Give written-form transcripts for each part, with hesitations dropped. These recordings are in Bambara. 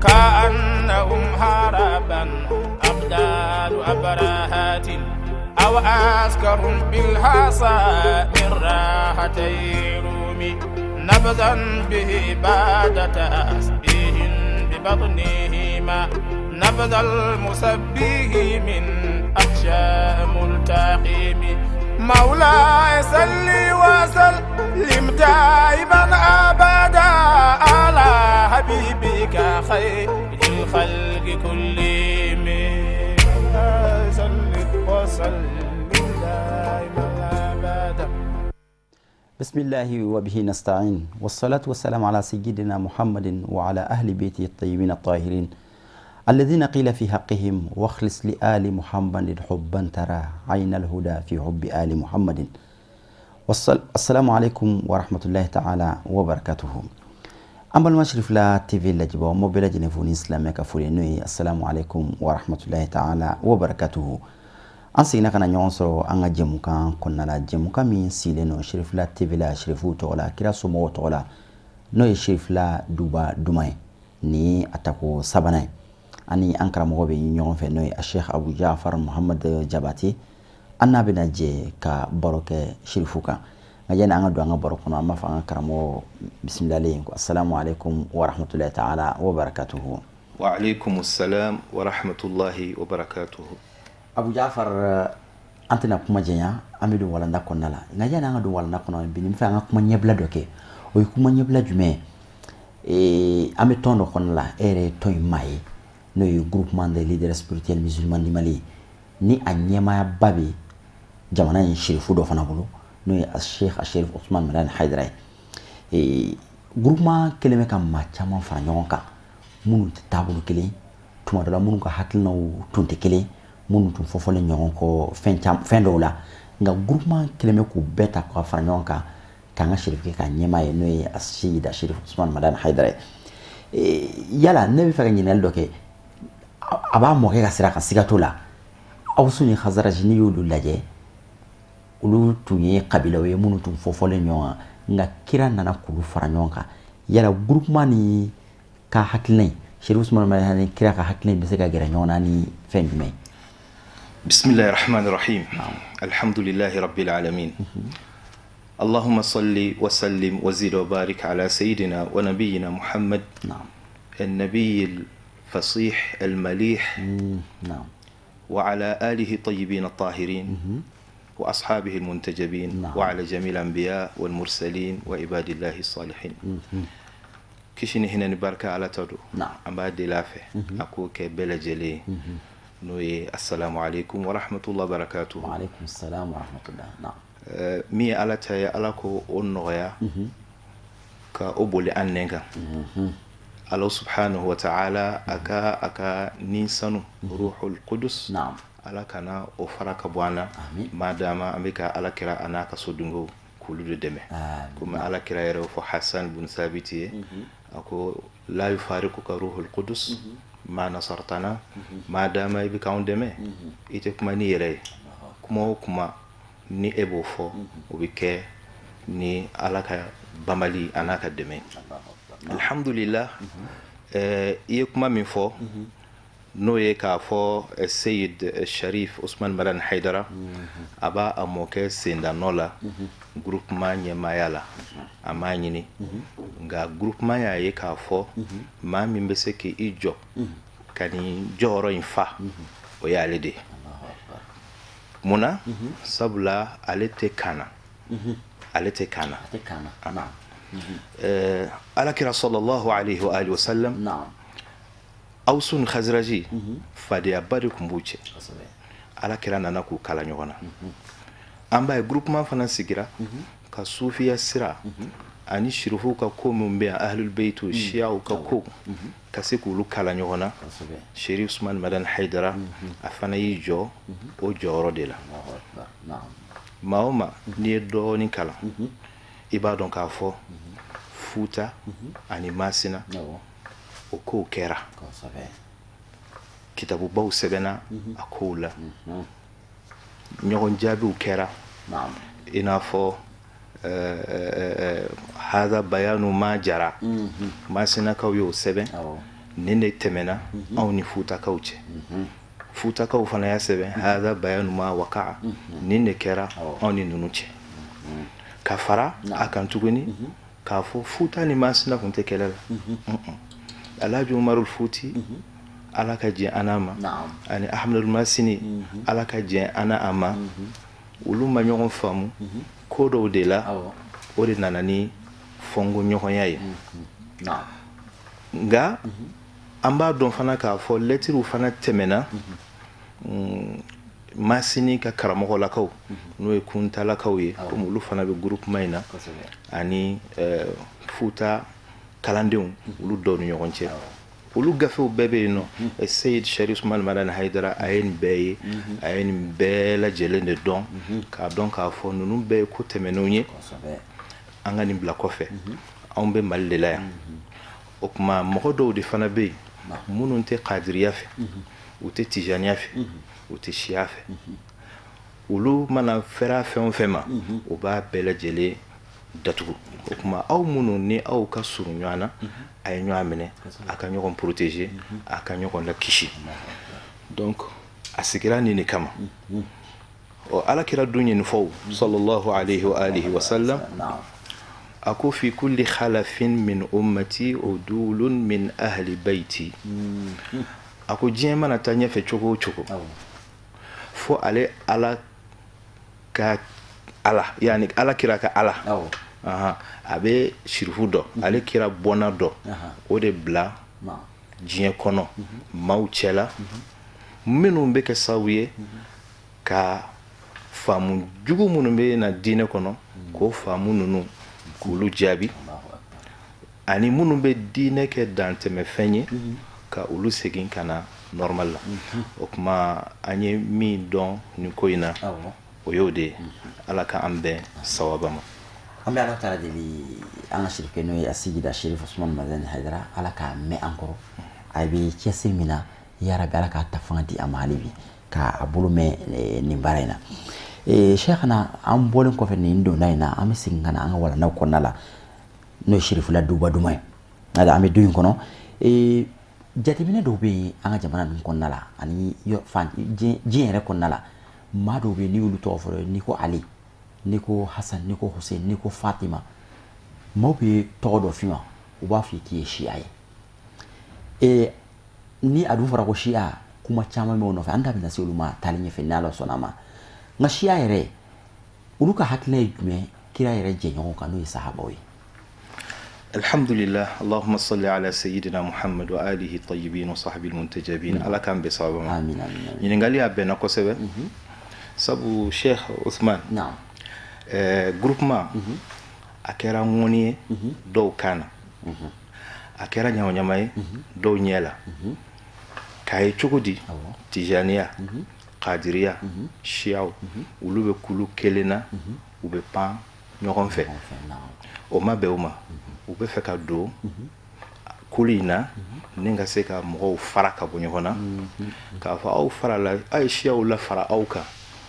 كأنهم هربا أبدال أبراهات أو عسكر بالحصى من راحتي رومي نبذا به بعد تسبيح ببطنهما نبذ المسبح من أحشاء ملتقيم مولاي صل وسلم دائما أبدا على حبيبك خير الخلق كلهم. صل وسلم دائما أبدا. بسم الله وبه نستعين والصلاة والسلام على سيدنا محمد وعلى أهل بيته الطيبين الطاهرين الذين قيل في حقهم واخلص لآل محمد حبا ترى عين الهدى في حب آل محمد. السلام عليكم ورحمة الله تعالى وبركاته. An balima Sirifila TV lajɛbaaw, n b'aw bɛɛ lajɛlen fo ni silamɛ ka foli, n'o ye assalamu alaikum wa rahmatullahi ta'ala wa barakatuhu. An seginna ka na ɲɔgɔn sɔrɔ an ka jɛmukan kɔnɔna la, jɛmukan min sigilen don Sirifila TV la, Sirifuw tɔgɔ la, kira somɔgɔw tɔgɔ la, n'o ye Sirifila Duba Duman ye. Ni a tako sabanan ye, ani an karamɔgɔ bɛ ɲɔgɔn fɛ, n'o ye Sheikh Abu Jafar Muhammad Jabate. An n'a bɛna jɛ ka baro kɛ Sirifu kan. Nka yanni an ka don an ka baro kɔnɔ, an b'a fɔ an ka karamɔgɔ bisimilalen ko assalamu alaikum wa rahmatullahi ta'ala wa barakatuhu. Wa alaikum assalam wa rahmatullahi wa barakatuhu. Abu Jafar, an tɛna kuma janya, an bɛ don walanda kɔnɔna la. Nka yanni an ka don walanda kɔnɔ bi, n fɛ an ka kuma ɲɛbila dɔ kɛ. O ye kuma ɲɛbila jumɛn ye? An bɛ tɔn dɔ kɔnɔna la, e yɛrɛ ye tɔn in maa ye, n'o ye Groupement des leaders spirituels musulmans du Mali, ni a ɲɛmaayaba bɛ jamana in sirifu dɔ fana bolo, n'o ye Sheikh Sherif Usman Madani Haidara ye. Groupement kɛlen bɛ ka maa caman fara ɲɔgɔn kan minnu tɛ taabolo kelen, tuma dɔ la minnu ka hakilinaw tun tɛ kelen, minnu tun fɔfɔlen ɲɔgɔn kɔ fɛn caman fɛn dɔw la. Nka groupement kɛlen bɛ k'u bɛɛ ta k'a fara ɲɔgɔn kan k'an ka sirifu kɛ ka ɲɛmaa ye, n'o ye Seyida Sherif Usman Madani Haidara ye. Yala ne bɛ fɛ ka ɲininkali dɔ kɛ. A b'a mɔkɛ ka sira kan, siga t'o la. Awusu ni Hazaraji, n'i y'olu lajɛ, olu tun ye kabilaw ye minnu tun fɔfɔlen ɲɔgɔn kan, nka kira nana k'olu fara ɲɔgɔn kan. Yala groupement ni ka hakilina in, Sherif Usman Madani kira ka hakilina in bɛ se ka gɛrɛ ɲɔgɔn na ni fɛn jumɛn ye? بسم الله الرحمن الرحيم، الحمد لله رب العالمين، اللهم صل وسلم وزد وبارك على سيدنا ونبينا محمد النبي الفصيح المليح وعلى آله الطيبين الطاهرين وأصحابه المنتجبين وعلى جميع الأنبياء والمرسلين وعباد الله الصالحين. Kisi ni hinɛ ni barika Ala ta don. An b'a deli a fɛ a k'o kɛ bɛɛ lajɛlen ye, n'o ye assalamu alaikum wa rahmatullahi wa barakatuh. Wa alaikum salam wa rahmatullah, na'am. Min ye Ala ta ye, Ala ko o nɔgɔya ka o boli an nɛn kan. Ala subhanahu wa ta'ala a ka ni sanu ruhul qudus, Ala kana o fara ka bɔ an na. Amin. Ma dama an bɛ ka Ala kira a n'a ka sodenkow k'olu de dɛmɛ. Amin. Komi Ala kira yɛrɛ y'o fɔ Hassan bun Sabiti ye, a ko la yufariquka ruhul qudus ma nasartana. Ma dama i bɛ k'anw dɛmɛ, i tɛ kuma n'i yɛrɛ ye. Kuma o kuma ni e b'o fɔ, o bɛ kɛ ni Ala ka banbali a n'a ka dɛmɛ. Alhamdulillah. I ye kuma min fɔ, n'o ye k'a fɔ Seyid Sharif Usman Madani Haidara a b'a a mɔkɛ sendanɔ la groupement ɲɛmaaya la, a m'a ɲini, nka groupement y'a ye k'a fɔ maa min bɛ se k'i jɔ ka nin jɔyɔrɔ in fa, o y'ale de ye. Mun na? Sabula ale tɛ kan na, ale tɛ kan na. A tɛ kan na, na'am. Alakira sallallahu alaihi wa alihi wa sallam, Awsu ni Khazraji, fadeyaba de tun b'u cɛ. Alakira nana k'u kala ɲɔgɔn na. An b'a ye groupement fana sigira ka sufiya sira ani sirifuw ka ko min bɛ yan, ahlul beytu, shiyaw ka ko, ka se k'olu kala ɲɔgɔn na. Sherif Usman Madani Haidara, a fana y'i jɔ o jɔyɔrɔ de la. Allahu akbar, na'am. Maa o maa n'i ye dɔɔnin kalan, i b'a dɔn k'a fɔ Futa ani Masina, o kow kɛra, kitabubaw sɛbɛnna a kow la, ɲɔgɔn jaabiw kɛra, i n'a fɔ hada bayanu ma jara, Masinakaw y'o sɛbɛn. Nin de tɛmɛna anw ni Futakaw cɛ. Futakaw fana y'a sɛbɛn hadha bayanu ma waqa'a, nin de kɛra anw ni ninnu cɛ. Ka fara a kan tuguni k'a fɔ Futa ni Masina tun tɛ kɛlɛ la. Alhaji Umarul Futi, Ala ka jɛn an n'a ma, ani Ahmadul Masini, Ala ka jɛn an n'a ma, olu ma ɲɔgɔn faamu ko dɔw de la, o de nana ni fɔnkɔɲɔgɔnya ye. Nka an b'a dɔn fana k'a fɔ lɛtiriw fana tɛmɛna Masini ka karamɔgɔlakaw, n'o ye Kuntalakaw ye, komi olu fana bɛ groupement in na, ani Futa kalandenw, olu dɔw ni ɲɔgɔn cɛ. Olu gafew bɛɛ bɛ yen nɔ. Seyid Sharif Usman Madani Hayidara, a ye nin bɛɛ ye, a ye nin bɛɛ lajɛlen de dɔn, k'a dɔn k'a fɔ ninnu bɛɛ ye ko tɛmɛnenw ye. An ka nin bila kɔfɛ, anw bɛ Mali de la yan. O tuma mɔgɔ dɔw de fana bɛ yen minnu tɛ kadiriya fɛ, u tɛ tijaniya fɛ, u tɛ siya fɛ. Olu mana fɛrɛ fɛn o fɛn ma, u b'a bɛɛ lajɛlen datugu. O tuma aw minnu ni aw ka surun ɲɔgɔn na, a ye ɲɔgɔn minɛ, a ka ɲɔgɔn protéger, a ka ɲɔgɔn lakisi. Donc a sigira nin de kama. Ɔ, Ala kira dun ye nin fɔ, sallallahu alayhi wa alihi wa sallam, a ko: fi kulli khalafin min ummati udulun min ahli bayti. A ko diɲɛ mana taa ɲɛfɛ cogo o cogo, fo ale Ala ka Ala, yani Ala kira ka Ala, a bɛ sirifu dɔ, ale kira bɔnna dɔ, o de bila diɲɛ kɔnɔ maaw cɛla, minnu bɛ kɛ sababu ye ka faamu jugu minnu bɛ na diinɛ kɔnɔ, k'o faamu ninnu k'olu jaabi, ani minnu bɛ diinɛ kɛ dantɛmɛfɛn ye, ka olu segin ka na normal la. O tuma an ye min dɔn nin ko in na, o y'o de ye. Ala ka an bɛn sawaba ma. An bɛ Ala taala deli, an ka sirikɛ n'o ye Asiyida Sherif Usman Madani Hayidara, Ala k'a mɛn an kɔrɔ. A bɛ cɛsiri min na, yarabi Ala k'a ta fanga di a ma hali bi k'a bolo mɛn nin baara in na. Sɛkina, an bɔlen kɔfɛ nin donda in na, an bɛ segin ka na an ka walandaw kɔnɔna la, n'o ye Sherifula duba duman ye. An bɛ du in kɔnɔ, jateminɛ dɔw bɛ yen an ka jamana ninnu kɔnɔna la ani fan diɲɛ yɛrɛ kɔnɔna la. Maa dɔw bɛ yen, n'i y'olu tɔgɔ fɔ, n'i ko Ali, n'i ko Hasan, n'i ko Hussein, n'i ko Fatima, maaw bɛ tɔgɔ dɔ f'i ma, u b'a fɔ k'i ye siya ye. Ni a dun fɔra ko siya, kuma caman b'o nɔfɛ, an da bɛna se olu ma taalen ɲɛfɛ n'Ala sɔnna a ma. Nka siya yɛrɛ, olu ka hakilina ye jumɛn kira yɛrɛ jɛɲɔgɔn kan, n'o ye sahabaw ye? Alhamdulillah, allahumma salli ala sayyidina Muhammad wa alihi tayyibin wa sahbihi muntajabin. Ala k'an bɛn sababa ma. Amin, amin. Ɲininkali a bɛnna kosɛbɛ, sabu Sheikh Usman, groupement a kɛra ŋɔni ye dɔw kan na, a kɛra ɲamaɲama ye dɔw ɲɛ la. K'a ye cogo di? Tijaniya, kadiriya, siyaw, olu bɛ kulu kelen na, u bɛ pan ɲɔgɔn fɛ. O ma bɛn u ma. U bɛ fɛ ka don kulu in na ni ka se ka mɔgɔw fara ka bɔ ɲɔgɔn na, k'a fɔ aw farala, aw ye siyaw la fara aw kan,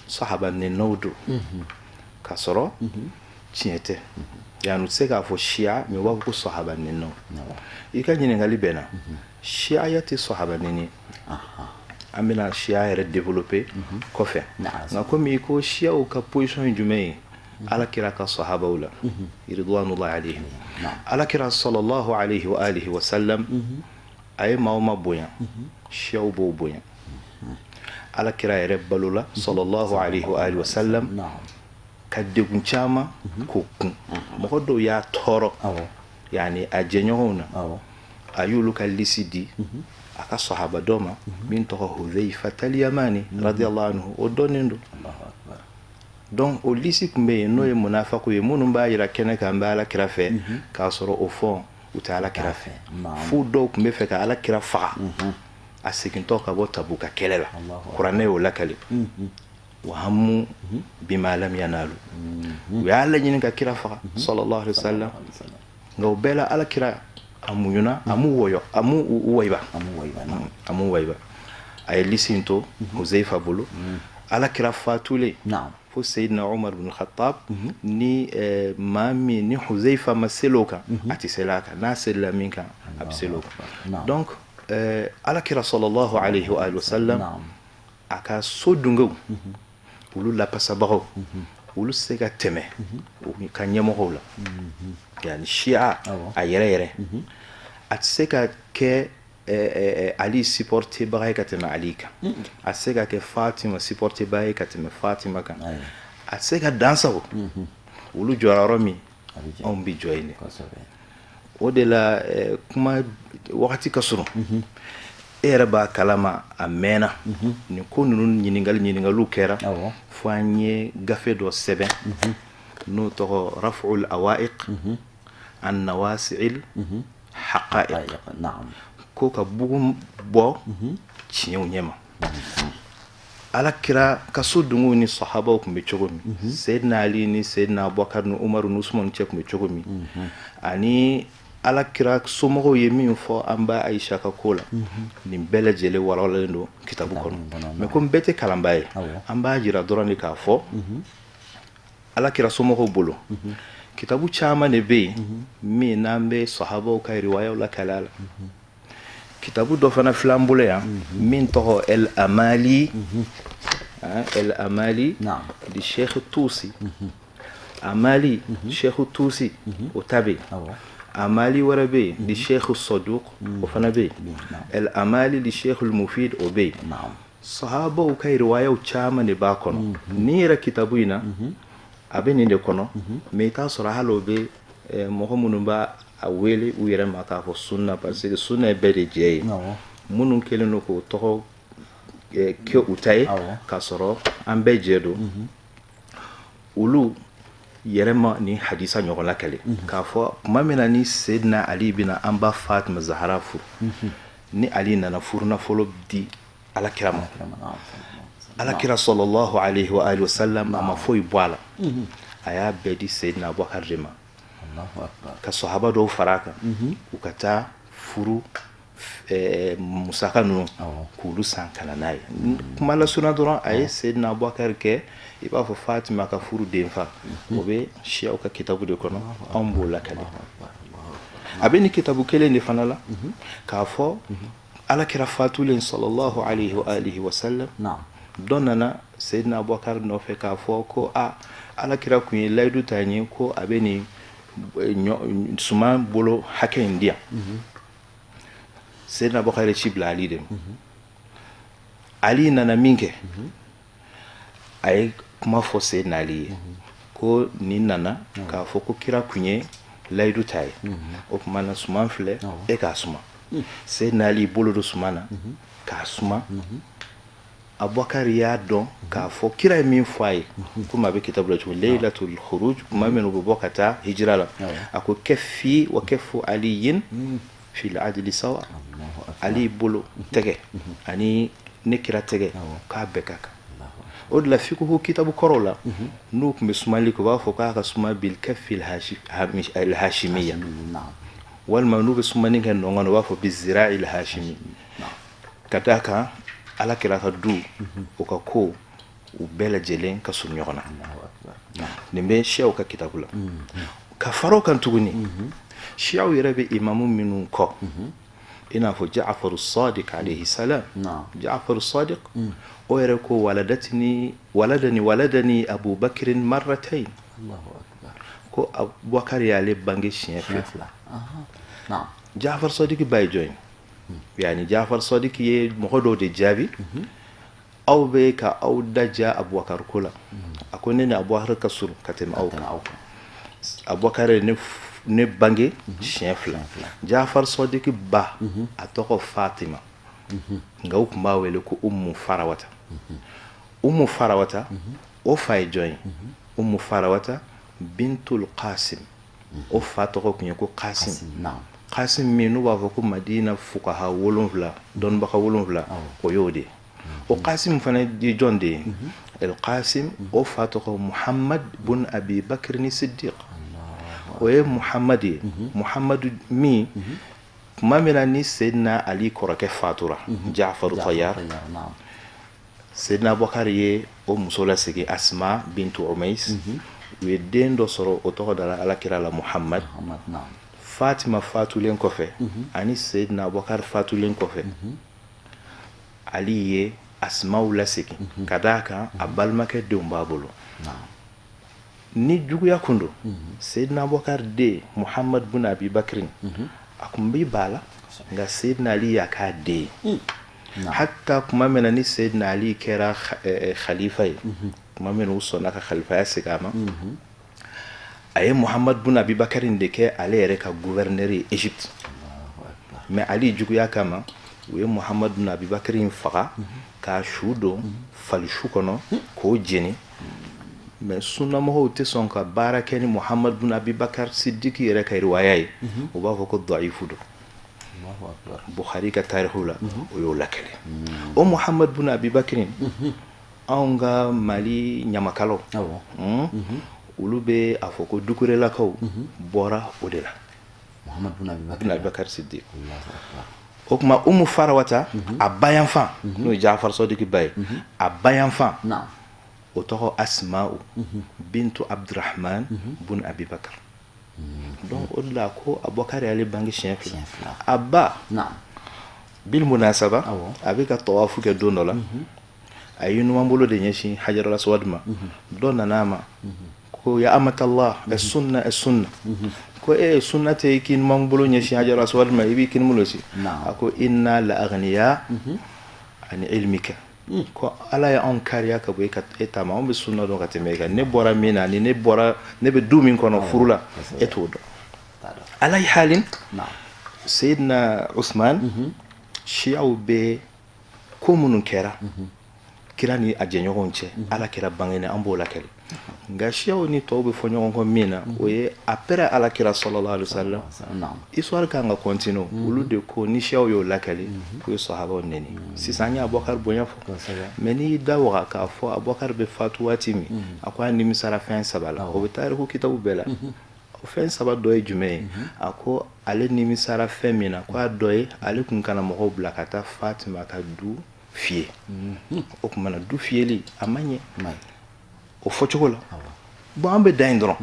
sahaba nɛnnaw don, k'a sɔrɔ tiɲɛ tɛ. Yani u tɛ se k'a fɔ siya, mais u b'a fɔ ko sahaba nɛnnaw. I ka ɲininkali bɛnna. Siyaya tɛ sahaba nɛni ye. An bɛna siya yɛrɛ développer kɔfɛ. Nka komi i ko siyaw ka position ye jumɛn ye Ala kira ka sahabaw la, ridwanullahi alayhim, Ala kira sallallahu alayhi wa alihi wa sallam, a ye maa o maa bonya, siyaw b'o bonya. Ala kira yɛrɛ balola, sallallahu alayhi wa alihi wa sallam, ka degun caman k'o kun. Mɔgɔ dɔw y'a tɔɔrɔ, yani a jɛɲɔgɔnw na, a y'olu ka lisi di a ka sahaba dɔ ma min tɔgɔ Hudhaifa al-Yamani radiyallahu anhu, o dɔnnen don. Donc o lisi tun bɛ yen, n'o ye munafaku ye, minnu b'a jira kɛnɛ kan n bɛ Ala kira fɛ, k'a sɔrɔ au fond u tɛ Ala kira fɛ. Fo dɔw tun bɛ fɛ ka Ala kira faga a segintɔ ka bɔ Tabuka kɛlɛ la. Kuranɛ y'o lakale: wa hammu bima lam yanalu. U y'a laɲini ka kira faga, sallallahu alaihi wasallam. Nka o bɛɛ la, Ala kira a muɲuna, a m'u wɔyɔ, a m'u wayiba, a m'u wayiba. A ye lisi in to Huzaifa bolo. Ala kira fatulen, fo Seyidina Umar bin Khattab ni maa min ni Huzaifa ma seli o kan, a tɛ seli a kan. N'a selila min kan, a bɛ seli o kan. Donc Ala kira sallallahu alayhi wa sallam, a ka so dungew, olu lapasabagaw, olu se ka tɛmɛ u ka ɲɛmɔgɔw la. Yani shia a yɛrɛ yɛrɛ, a tɛ se ka kɛ Ali supporter baga ye ka tɛmɛ Ali kan, a tɛ se ka kɛ Fatima supporter baga ye ka tɛmɛ Fatima kan, a tɛ se ka dan sago. Olu jɔra yɔrɔ min, anw bɛ jɔ yen de. O de la, kuma wagati ka surun, e yɛrɛ b'a kalama, a mɛnna nin ko ninnu ɲininkaliw kɛra, fo an ye gafe dɔ sɛbɛn n'o tɔgɔ Raf'ul Awaiq an Nawasi'il Haqa'iq, ko ka bugun bɔ tiɲɛw ɲɛma. Ala kira ka so dungew ni sahabaw tun bɛ cogo min, Seydina Ali ni Seydina Abubakar ni Umaru ni Usumani cɛ tun bɛ cogo min, ani ala kira somɔgɔw ye min fɔ an ba Ayisa ka ko la, nin bɛɛ lajɛlen walawalalen don kitabu kɔnɔ. Mais komi bɛɛ tɛ kalanbaa ye, an b'a jira dɔrɔn de k'a fɔ ala kira somɔgɔw bolo, kitabu caman de bɛ yen min n'an bɛ sahabaw ka riwayaw lakali a la. Kitabu dɔ fana filɛ an bolo yan min tɔgɔ El Amali, El Amali di Sheikh Tusi. Amali Sheikh Tusi, o ta bɛ yen. Amali wɛrɛ bɛ yen di Sheikh Saduq, o fana bɛ yen. El Amali di Sheikh Mufid, o bɛ yen. Sahabaw ka riwayaw caman de b'a kɔnɔ. Nin yɛrɛ kitabu in na, a bɛ nin de kɔnɔ. Mais i t'a sɔrɔ hali o bɛ mɔgɔ minnu b'a a wele u yɛrɛ ma k'a fɔ sunna, parce que sunna ye bɛɛ de jɛ ye, minnu kɛlen don k'o tɔgɔ kɛ u ta ye k'a sɔrɔ an bɛɛ jɛ don, olu yɛrɛ ma nin hadisa ɲɔgɔn lakale k'a fɔ tuma min na ni Seydina Ali bɛna an ba Fatima Zahara furu, ni Ali nana furu nafolo di ala kira ma, ala kira sallallahu alayhi wa alihi wa sallam, a ma foyi bɔ a la, a y'a bɛɛ di Seydina Abubakar de ma, ka sahaba dɔw fara a kan, u ka taa furu musaka ninnu k'olu san ka na n'a ye. Kuma lasurunya dɔrɔn, a ye Seydina Abubakar kɛ i b'a fɔ Fatima ka furu denfa. O bɛ siyaw ka kitabu de kɔnɔ, anw b'o lakale. A bɛ nin kitabu kelen de fana la k'a fɔ ala kira fatulen sallallahu alayhi wa alihi wa sallam, dɔ nana Seydina Abubakar nɔfɛ k'a fɔ ko a ala kira kun ye layidu ta n ye ko a bɛ nin suman bolo hakɛ in di yan. Seydina Abubakar ye ci bila Ali de ma. Ali nana min kɛ, a ye kuma fɔ Seydina Ali ye ko nin nana k'a fɔ ko kira kun ye layidu ta ye, o tuma na suman filɛ, e k'a suma. Seydina Ali bolo don suman na k'a suma. Abubakar y'a dɔn k'a fɔ kira ye min fɔ a ye, komi a bɛ kitabu la cogo, laylatul khuruj, tuma min u bɛ bɔ ka taa hijira la, a ko kaffi wa kaffu aliyin fil adli sawa, Ali bolo tɛgɛ ani ne kira tɛgɛ, k'a bɛɛ ka kan. O de la, fiqhu kitabu kɔrɔw la, n'u tun bɛ sumali kɛ, u b'a fɔ k'a ka suma bil kaffi al hashimiya, walima n'u bɛ sumani kɛ nɔngɔn na, u b'a fɔ bi zira'il hashimi, ka d'a kan ala kira ka du, o ka ko u bɛɛ lajɛlen ka surun ɲɔgɔn na. Nin bɛ siyaw ka kitabu la. Ka fara o kan tuguni, siyaw yɛrɛ bɛ imamu minnu kɔ, i n'a fɔ Ja'faru Sadiq alayhi salam. Ja'faru Sadiq o yɛrɛ ko waladatini waladani waladani Abu Bakrin marratayn, ko Abubakar y'ale bange siɲɛ 2. Ja'far Sadiq ba ye jɔn ye? Yani Ja'far Sadiq ye mɔgɔ dɔw de jaabi: aw bɛ ka aw da ja Abubakar ko la. A ko ne ni Abubakar ka surun ka tɛmɛ aw kan. Abubakar ye ne bange siɲɛ 2. Ja'far Sadiq ba, a tɔgɔ Fatima, nka u tun b'a wele ko Umu Farawata. Umu Farawata, o fa ye jɔn ye? Umu Farawata bintul Qasim, o fa tɔgɔ tun ye ko Qasim. Qasim min n'u b'a fɔ ko Madina fukaha 7, dɔnnibaga 7, o y'o de ye. O Qasim fana ye jɔn de ye? El Qasim, o fa tɔgɔ Muhammad bun Abi Bakr ni Siddiq. O ye Muhammad ye, Muhammad min tuma min na ni Seydina Ali kɔrɔkɛ fatura, Ja'faru Tayyar, Seydina Abubakar ye o muso lasegin, Asma bintu Umais. U ye den dɔ sɔrɔ, o tɔgɔ dara alakira la Muhammad. Fatima fatulen kɔfɛ ani Seydina Abubakar fatulen kɔfɛ, Ali ye Asmaw lasegin ka d'a kan a balimakɛ denw b'a bolo. Ni juguya kun don, Seydina Abubakar den Muhammad bun Abi Bakrin, a kun bɛ ba la, nka Seydina Ali y'a k'a den ye. Hatta tuma min na ni Seydina Ali kɛra khalifa ye, tuma min u sɔnna ka khalifaya segin a ma, a ye Muhammad bun Abi Bakrin de kɛ ale yɛrɛ ka gouverneur ye Égypte. Mais Ali juguya kama, u ye Muhammad bun Abi Bakrin faga k'a su don falisu kɔnɔ k'o jeni. Mais sunnamɔgɔw tɛ sɔn ka baara kɛ ni Muhammad bun Abi Bakr Sidiki yɛrɛ ka riwaya ye, u b'a fɔ ko dayifu don. Bukhari ka tarihu la, o y'o lakale. O Muhammad bun Abi Bakrin, anw ka Mali ɲamakalaw, olu bɛ a fɔ ko dukurelakaw bɔra o de la, bun Abi Bakr Sidiki. O tuma Umu Farawata, a bayanfan, n'o ye Jafar Sɔdiki ba ye, a bayanfan, o tɔgɔ Asma'u bintu Abdurahman bun Abi Bakr. Donc o de la ko Abubakar y'ale bange siɲɛ fila. A ba, bil munasaba, a bɛ ka tawafu kɛ don dɔ la, a ye numanbolo de ɲɛsin Hajarul Aswad ma. Dɔ nana a ma ko ya amatallah, sunna sunna. Ko e, sunna tɛ i k'i numanbolo ɲɛsin Hajarul Aswad ma, i b'i kinibolo si. A ko inna la aghniya an ilmika. Ko Ala ye anw kariya ka bɔ e ka e ta ma, anw bɛ sunna dɔn ka tɛmɛ e kan. Ne bɔra min na ni ne bɔra, ne bɛ du min kɔnɔ furu la, e t'o dɔn. Ala ye halin Seyidina Usman, siyaw bɛ ko minnu kɛra kira ni a jɛɲɔgɔnw cɛ, ala kira bangenen, an b'o lakali. Nka siyaw ni tɔw bɛ fɔ ɲɔgɔn kɔ min na, o ye après ala kira sallallahu alaihi wasallam, histoire kan ka continuer. Olu de ko ni siyaw y'o lakali, k'u ye sahabaw neni. Sisan an ye Abubakar bonya fɔ, mais n'i y'i da waga k'a fɔ Abubakar bɛ fatu waati min, a ko a nimisara fɛn saba la, o bɛ tariku kitabu bɛɛ la. O fɛn saba dɔ ye jumɛn ye? A ko ale nimisara fɛn min na, ko a dɔ ye ale kun kana mɔgɔw bila ka taa Fatima ka du fiyɛ. O tuma na du fiyɛli a ma ɲɛ o fɔcogo la. Bon, an bɛ dan yen dɔrɔn.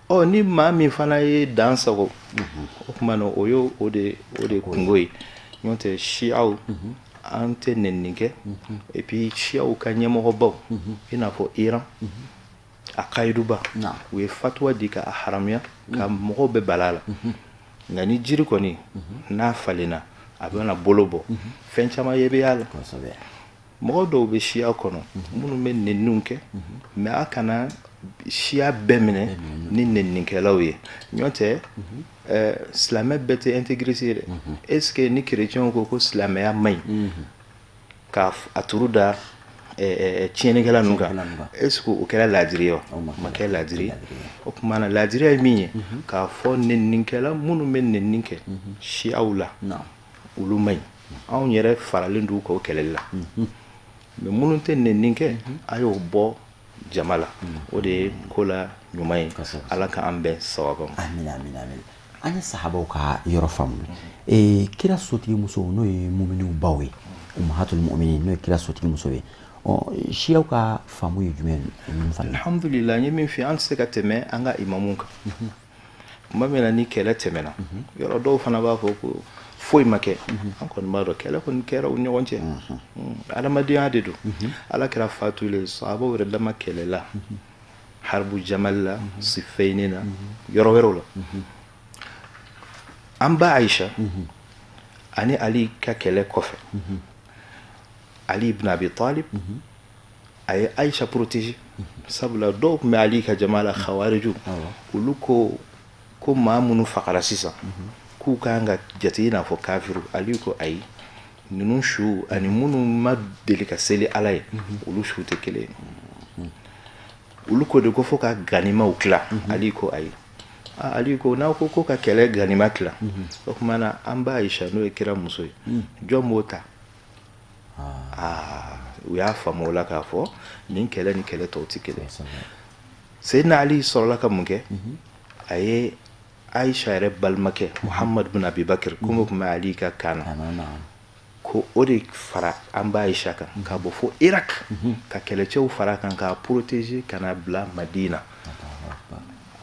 Ɔ, ni maa min fana ye dan sago, o tuma na o ye o de kungo ye. N'o tɛ, siyaw, an tɛ nɛnini kɛ. Et puis siyaw ka ɲɛmɔgɔbaw, i n'a fɔ Iran a kayiduba, u ye fatuwa di ka a haramuya ka mɔgɔw bɛɛ bala la. Nka ni jiri kɔni n'a falenna, a bɛna bolo bɔ, fɛn caman ye bɛ y'a la. Mɔgɔ dɔw bɛ siya kɔnɔ minnu bɛ nɛniniw kɛ, mais a kana siya bɛɛ minɛ ni nɛninikɛlaw ye. Ɲɔ tɛ, silamɛ bɛɛ tɛ intégriste ye dɛ. Est ce que ni chrétienw ko ko silamɛya man ɲi, ka a turu da tiɲɛnikɛla ninnu kan, est ce que o kɛra laadiri ye wa? O ma kɛ laadiri ye. O tuma na laadiriya ye min ye, k'a fɔ nɛninikɛla minnu bɛ nɛnini kɛ siyaw la, olu man ɲi. Anw yɛrɛ faralen d'u kan o kɛlɛli la. Mais minnu tɛ nɛnini kɛ, a y'o bɔ jama la. O de ye ko la ɲuman ye. Ala ka an bɛn sawaba ma. Amina, amina, amina. An ye sahabaw ka yɔrɔ faamu. Kira sotigi muso, n'o ye muminiw baw ye, umahatul muminin, n'o ye kira sotigi muso ye, ɔ, siyaw ka faamu ye jumɛn ninnu fana? Alhamdulillah, n ye min f'i ye, an tɛ se ka tɛmɛ an ka imamu kan. Tuma min na ni kɛlɛ tɛmɛna, yɔrɔ dɔw fana b'a fɔ ko foyi ma kɛ. An kɔni b'a dɔn kɛlɛ kɔni kɛra u ni ɲɔgɔn cɛ, adamadenya de don. Ala kira fatulen, sahabaw yɛrɛ dama kɛlɛla harbu Jamal la, Sifayini na, yɔrɔ wɛrɛw la. An ba Aisha ani Ali ka kɛlɛ kɔfɛ, Ali ibn Abi Talib a ye Aisha protéger, sabula dɔw tun bɛ Ali ka jama la, khawariju. Olu ko ko maa minnu fagara sisan, k'u kan ka jate i n'a fɔ kafiru. Ali ko ayi, ninnu su ani minnu ma deli ka seli Ala ye, olu su tɛ kelen ye. Olu ko de ko fo ka ganimaw tila. Ali ko ayi. Ali ko n'aw ko ko ka kɛlɛ ganima tila, o tuma na an ba Aisha, n'o ye kira muso ye, jɔn b'o ta? Aa, u y'a faamu o la k'a fɔ nin kɛlɛ ni kɛlɛ tɔw tɛ kelen. Seyidina Ali sɔrɔla ka mun kɛ? A ye Aisha yɛrɛ balimakɛ Muhammad bin Abi Bakr, komi o tun bɛ Ali ka kan na, ko o de fara an ba Aisha kan ka bɔ fo Irak, ka kɛlɛcɛw fara kan k'a protéger ka na bila Madina.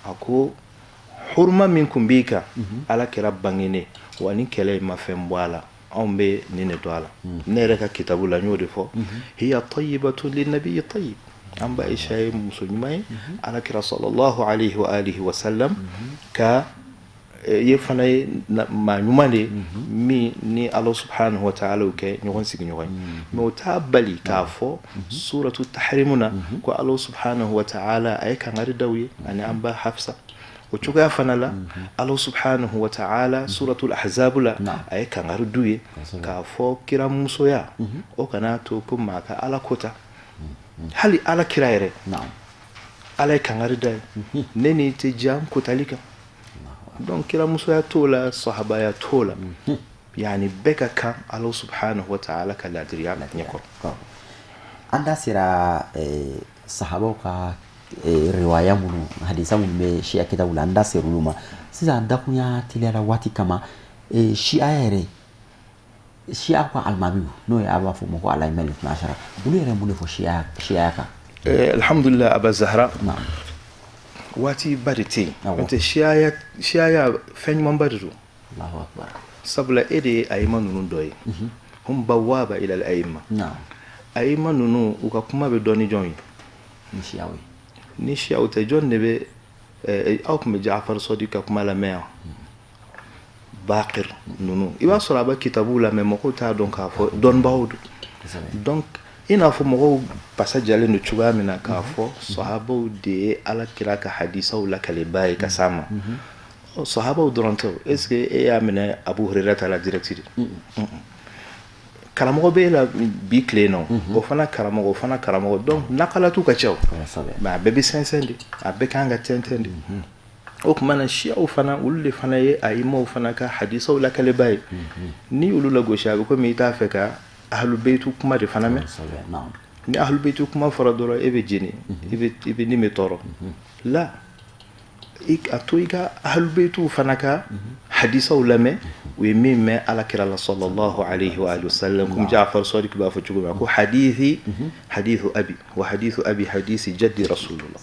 A ko Huruma min kun b'i kan, ala kira bangenen wa, ni kɛlɛ in ma fɛn bɔ a la, anw bɛ nin de dɔn a la. Ne yɛrɛ ka kitabu la, n y'o de fɔ: hiya tayyibatu linnabi tayyib. An ba Aisha ye muso ɲuman ye, ala kira sallallahu alayhi wa alihi wa sallam ka ye fana ye maa ɲuman de ye, min ni Ala subhanahu wa ta'ala y'u kɛ ɲɔgɔn sigiɲɔgɔn ye. Mais o t'a bali k'a fɔ suratu tahrimu na ko Ala subhanahu wa ta'ala a ye kangari da u ye ani an ba Hafsa. O cogoya fana la, Ala subhanahu wa ta'ala suratul ahzab la, a ye kangari d'u ye k'a fɔ kiramusoya o kana to ko maa ka Ala kota, hali Ala kira yɛrɛ. Ala ye kangari da ye, ne n'i tɛ diya n kotali kan. Donc kiramusoya t'o la, sahabaya t'o la, yani bɛɛ ka kan Ala subhanahu wa ta'ala ka ladiriya ɲɛkɔrɔ. An da sera sahabaw ka riwaya minnu, hadisa minnu bɛ siya kitabu la, an da sera olu ma. Sisan, dakunya teliyara waati kama, siya yɛrɛ, siya ka alimamiw, n'o ye a b'a fɔ ma ko alayima ashara, olu yɛrɛ mun de fɔ siya kan? Alhamdulillah, Aba Zahra, waati ba de tɛ yen. N'o tɛ, siyaya fɛn ɲumanba de don. Allahu akbar. Sabula e de ye ayima ninnu dɔ ye, hum bawaba ila al ayima. Ayima ninnu, u ka kuma bɛ dɔn ni jɔn ye? Ni siyaw ye. Ni siyaw tɛ, jɔn de bɛ aw tun bɛ Jafar Sadiq ka kuma lamɛn yan, Bakir ninnu? I b'a sɔrɔ a bɛ kitabu la, mais mɔgɔw t'a dɔn k'a fɔ dɔnnibagaw don. Donc i n'a fɔ mɔgɔw pasa jalen don cogoya min na k'a fɔ sahabaw de ye Ala kira ka hadisaw lakaleba ye ka s'a ma, sahabaw dɔrɔn tɛ. Est ce que e y'a minɛ Abu Hurairah ta la direct de? Karamɔgɔ bɛ e la bi tile nɔ, o fana karamɔgɔ, o fana karamɔgɔ. Donc nakalatu ka ca o, mais a bɛɛ bɛ sɛnsɛn de, a bɛɛ kan ka tɛntɛn de. O tuma na, siyaw fana, olu de fana ye ayimaw fana ka hadisaw lakaleba ye. Ni olu lagosi, a bɛ komi i t'a fɛ ka ahlubeitu kuma de fana mɛn. Ni ahlubeitu kuma fɔra dɔrɔn, e bɛ jeni, i bɛ ni bɛ tɔɔrɔ la. A to i ka ahlubeitu fana ka hadisaw lamɛn, u ye min mɛn ala kira la sallallahu alayhi wa sallam. Komi Jafar Sadiq b'a fɔ cogo min, ko hadithi hadithu abi wa hadithu abi hadisi jaddi rasulullah.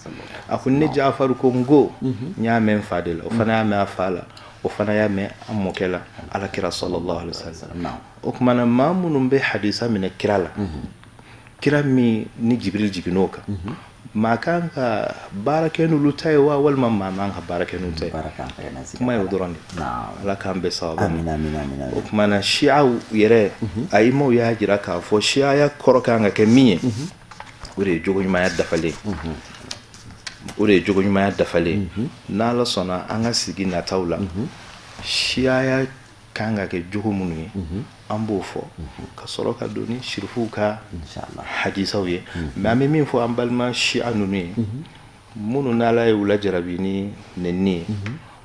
A ko ne Jafar ko n ko n y'a mɛn fa de la, o fana y'a mɛn a fa la, o fana y'a mɛn an mɔkɛ la, ala kira sallallahu alayhi wa sallam. O tuma na, maa minnu bɛ hadisa minɛ kira la, kira min ni Jibril jiginn'o kan, maa kan ka baara kɛ n'olu ta ye wa, walima maa man ka baara kɛ n'u ta ye? Kuma ye o dɔrɔn de. Ala k'an bɛɛ sababu. O tuma na, siyaw yɛrɛ, ayimaw y'a jira k'a fɔ siyaya kɔrɔ kan ka kɛ min ye, o de ye jogo ɲumanya dafalen, o de ye jogo ɲumanya dafalen. N'Ala sɔnna, an ka sigi nataw la, siyaya kan ka kɛ jogo minnu ye, an b'o fɔ ka sɔrɔ ka don ni sirifuw ka hadisaw ye. Mais an bɛ min fɔ an balima siya ninnu ye, minnu n'Ala ye u lajarabi ni nɛnini ye,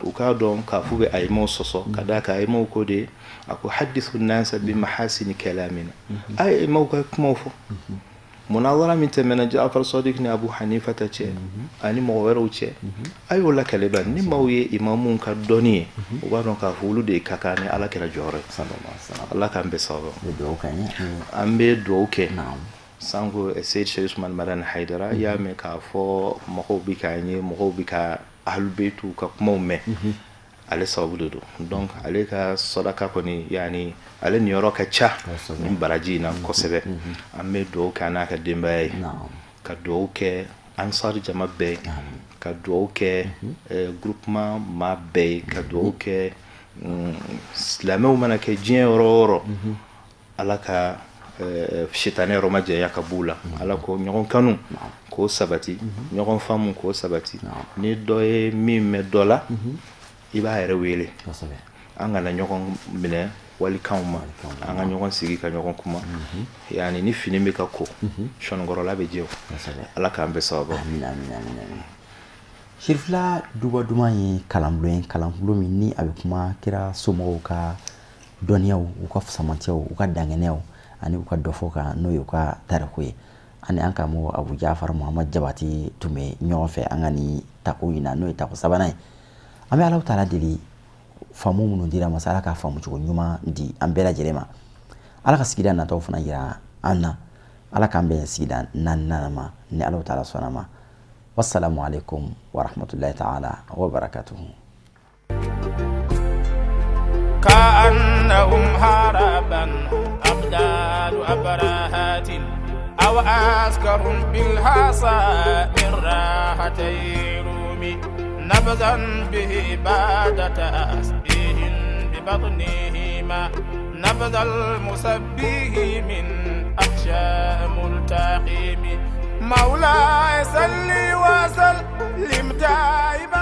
u k'a dɔn k'a f'u bɛ ayimaw sɔsɔ, ka d'a kan ayimaw ko de, a ko hadithu nasa bi mahasini kalamina, a ye ayimaw ka kumaw fɔ. Munazara min tɛmɛna Jafar Sadiq ni Abu Hanifa ta cɛ ani mɔgɔ wɛrɛw cɛ, a y'o lakale ban. Ni maaw ye imamuw ka dɔnni ye, u b'a dɔn k'a fɔ olu de ka kan ni Ala kira jɔyɔrɔ ye. Ala k'an bɛɛ sababu. An bɛ dugawu kɛ sanko Seyid Sherif Usman Madani Hayidara. I y'a mɛn k'a fɔ mɔgɔw bɛ k'an ye, mɔgɔw bɛ ka ahlubeitu ka kumaw mɛn, ale sababu de don. Donc ale ka sadaka kɔni, yani ale niyɔrɔ ka ca ni baraji in na kosɛbɛ. An bɛ dugawu kɛ a n'a ka denbaya ye, ka dugawu kɛ ansar jama bɛɛ, ka dugawu kɛ groupement maa bɛɛ ye, ka dugawu kɛ silamɛw mana kɛ diɲɛ yɔrɔ o yɔrɔ. Ala ka sitanɛ yɔrɔ ma janya ka b'u la. Ala ko ɲɔgɔn kanu k'o sabati, ɲɔgɔn faamu k'o sabati. Ni dɔ ye min mɛn dɔ la, i b'a yɛrɛ wele. An kana ɲɔgɔn minɛ walikanw ma, an ka ɲɔgɔn sigi ka ɲɔgɔn kuma. Yani ni fini bɛ ka ko, sɔnikɔrɔla bɛ jɛ. Ala k'an bɛɛ sababu. Sirifila Duba Duman ye kalanbulon ye, kalanbulon min ni a bɛ kuma kira somɔgɔw ka dɔnniyaw, u ka fusamantiyaw, u ka dangɛnɛyaw ani u ka dɔfɔ kan, n'o ye u ka tariku ye. Ani an karamɔgɔ Abu Jafar Muhamad Jabati tun bɛ ɲɔgɔn fɛ an ka nin tako in na, n'o ye tako sabanan ye. An bɛ Alahu taala deli, faamu minnu dira masa, Ala ka faamu cogo ɲuman di an bɛɛ lajɛlen ma. Ala ka sigida nataw fana yira an na. Ala k'an bɛn sigida naaninan ma ni Alahu taala sɔnna ma. Wassalamu alaikum warahmatullahi taala wabarakatuhu. كأنهم هربا أبدال أبراهات أو أسكر بالحصى من راحتي رومي نبذا به بعد تسبيح ببطنهما نبذ المسبح من أحشاء ملتحم. مولاي صل وسلم دائما.